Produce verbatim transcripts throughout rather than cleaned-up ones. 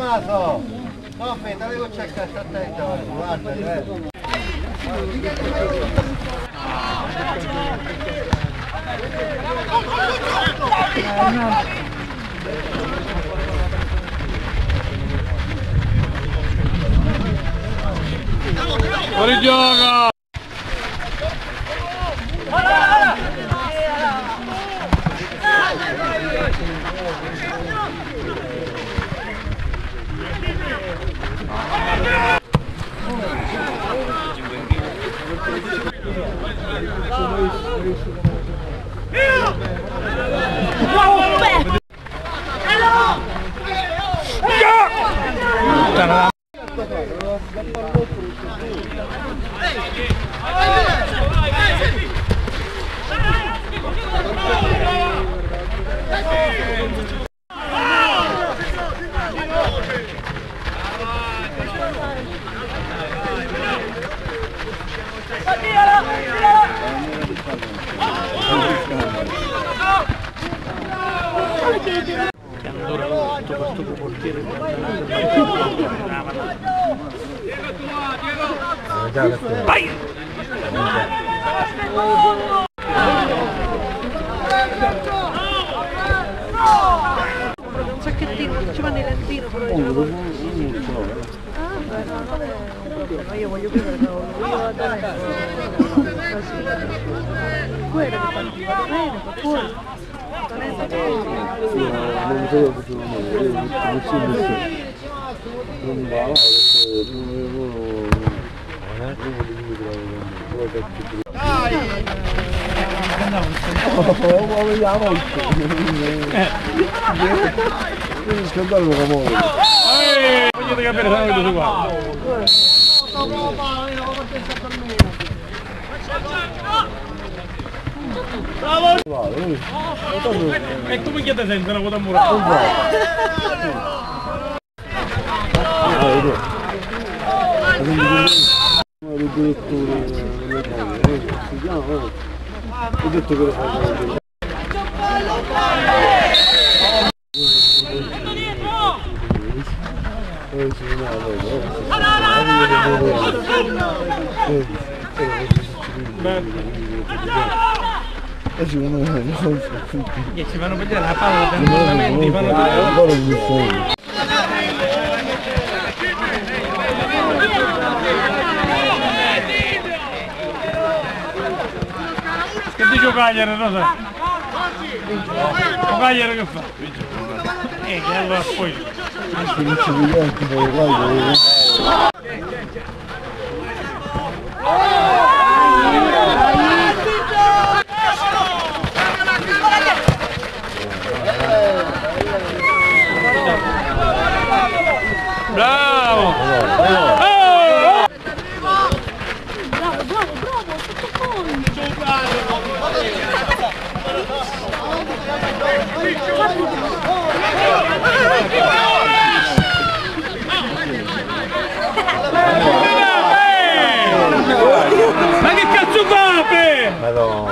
Maso! No, aspetta, devo cercare, sta attento, guarda, eh. Fuori gioco! Vai! Un sacchettino, ci vanno i lentini, però. Ah, beh, no, non è un problema, io voglio vivere da ora, io vado adesso. Quello che fa, va bene, va pure. Non è stato. E tu mi chiedi senza una vota mura. Che ci fanno pigliare la palla, fanno tirare. Che dice Cagliari, Rosa? Cagliari che fa? Eh, che allora poi. Bravo! Bravo, bravo, bravo, tutto poi. Ma che cazzo fate? Madonna.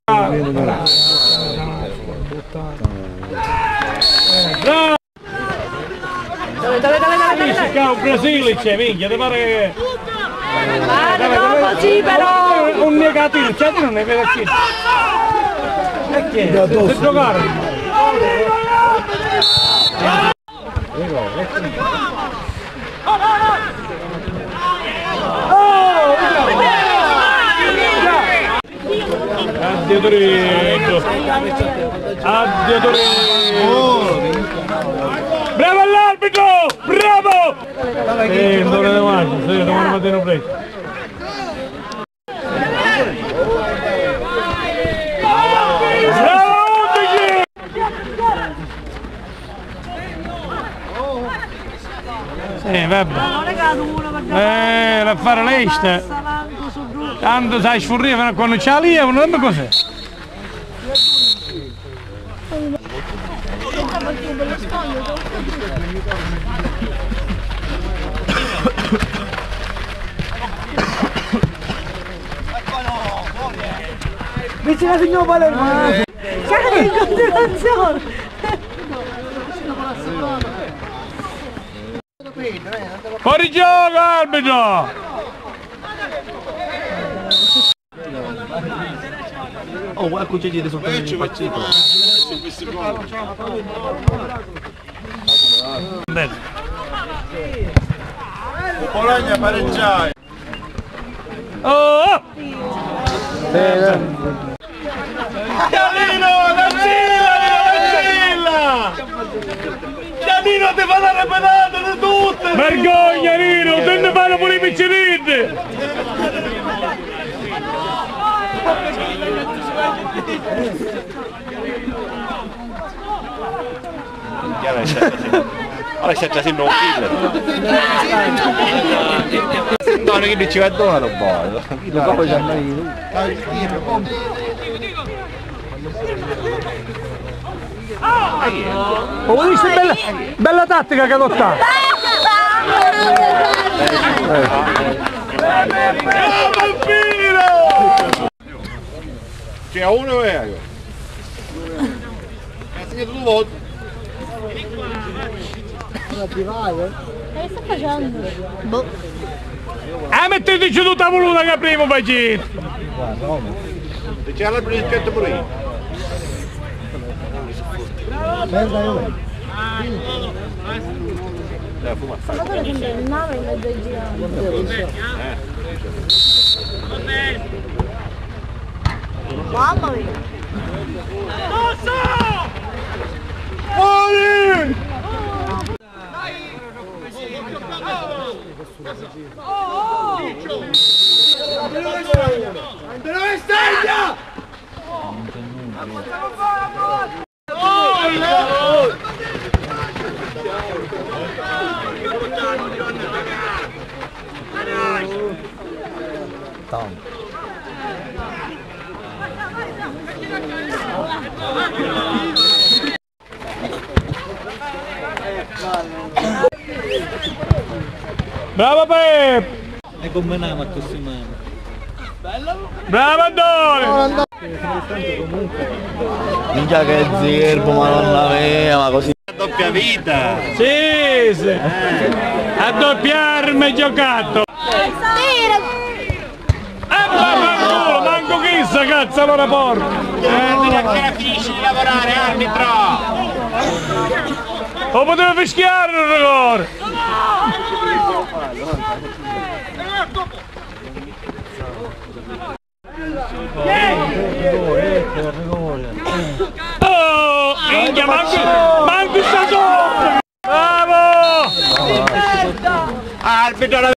Bravo! Dai, dai, dai, dai, dai, dai. Sì, sì, qua un Brasile c'è, minchia, ti pare che... Ma no, così però! Un negativo, cioè, non ne vede più. Perché? Si giocare. Addio Torino! Addio Torino! Bravo all'arbitro! Bravo! Eh, un dolore de maggio, sì, domani mattina presto. Bravo, undici! Eh, vabbè. Eh, l'affare lesto. Tanto sai sfurrire fino a quando c'è la lia, non è così. Vicino al signor Palermo. Sai che in continuazione. Fuori gioco, arbitro! Oh, guarda, c'è il risultato di partita. Bologna pareggiai. Oh! Chiarino, Danzilla, Danzilla! Chiarino, ti fa dare pedate di tutte! Vergogna, Rino, ti ne fanno pure i picciriddi! Ora stai trasendo un killer. No, non gli ci va due roba. Lo so, c'è mai. Oh, questa è bella, bella tattica che adotta. C'è uno e io. Ha segnato due volte. Che sta facendo? Boh. Ah, mettiteci tutta voluta che prima facete. E c'è l'altro rispetto pure io. Sta cosa che non è in mezzo ai giganti. Mamma mia. Bravo Peppe! E combinava a tutti i mani. Bravo Andone! Minchia che zirbo, madonna mia, ma così. A doppia vita! Sì, sì! A doppia arma giocato! E vaffanculo, manco chissa, cazzo, allora porco! Eh, vedi a che ora finisci di lavorare, arbitro! Lo poteva fischiare il rigore! Oh, minchia, manco, manco sta sotto! Bravo! Arbitro,